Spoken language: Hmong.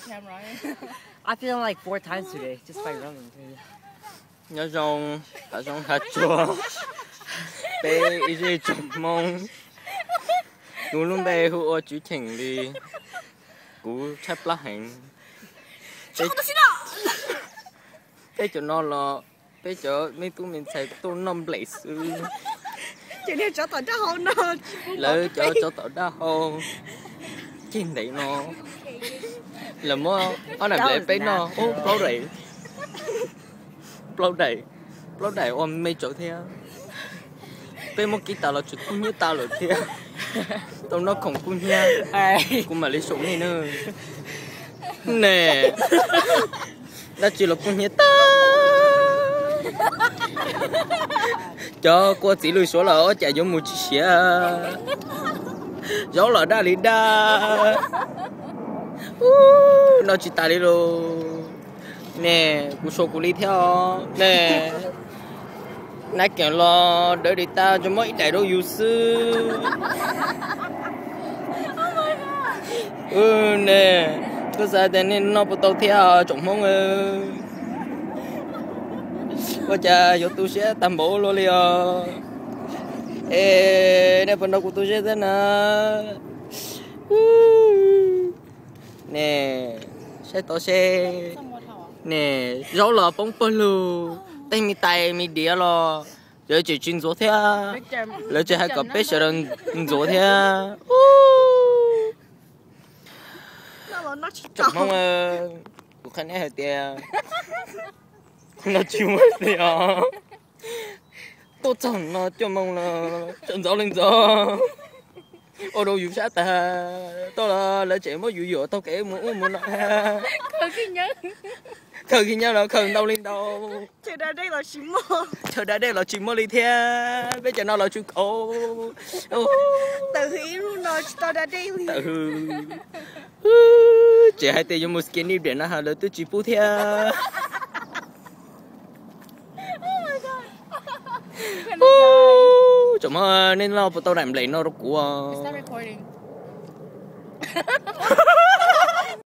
I feel like four times today just by running. Nyob zoo, hav zoov hav tsuag, peb ib zej tsoom Hmoob. Kuv lub npe hu ua Tswv Cheem li, kuv tshaib plab heev. Peb cov no los peb cov me tub me ntxhais tuaj noj nplej xwb. Lawv cov tsov tom dab hau ceg ntev no, lawv muab ob daim nplej peb noj ub plaub daim, plaub daim, plaub daim ua me tsawv thiab. Peb muab kib tas los tseem kub hnyiab tas lawm thiab. Tau noj khoom kub hnyiab, kuv mam li saum nej na. Ne, dab tsi los kub hnyiab tag. Cov kua txiv lws suav los ua cas yuav mus tsis siav. Zaub los daj li daj. Noj tsis tas li los. Ne, kuv suav kuv li thiab os ne. Nab kees los dawb li tag, tsuas muab ib daim rau yus xwb. Ne, kuv xav tias nej noj puas tau thiab tsoom Hmoob. Ua cas yuav tu siab tag npaum luaj li os. Es nej puas nrog kuv tu siab thiab na? Ne, saib tau seb. Ne, zaub los poob pawg lug, tej me tais me diav los lawv tseem tsis ntxuav thiab. Lawv tseem hais kom peb sawv daws ntxuav thiab. Tsoom Hmoob, kuv qhia nej hais tias no tsis muaj li os. Tuaj txog no cuaj moos los tseem ntxov li ntxov. Ua rau yus sab tas, tuaj los lawv tseem muab yus yuam taug kev mus ub mus no. Khaws kis nyob los khaws ntau li ntau. Chaw da dej los tsis muaj li thiab, peb cov no los tsuj kauv. Tawm hws ib hnub no tsis tau da dej li. Tseem hais tias yuav mus skinny diet no lawv twb tsis pub thiab. Tsoom Hmoob, nej noj puas tau daim nplej no rau kuv?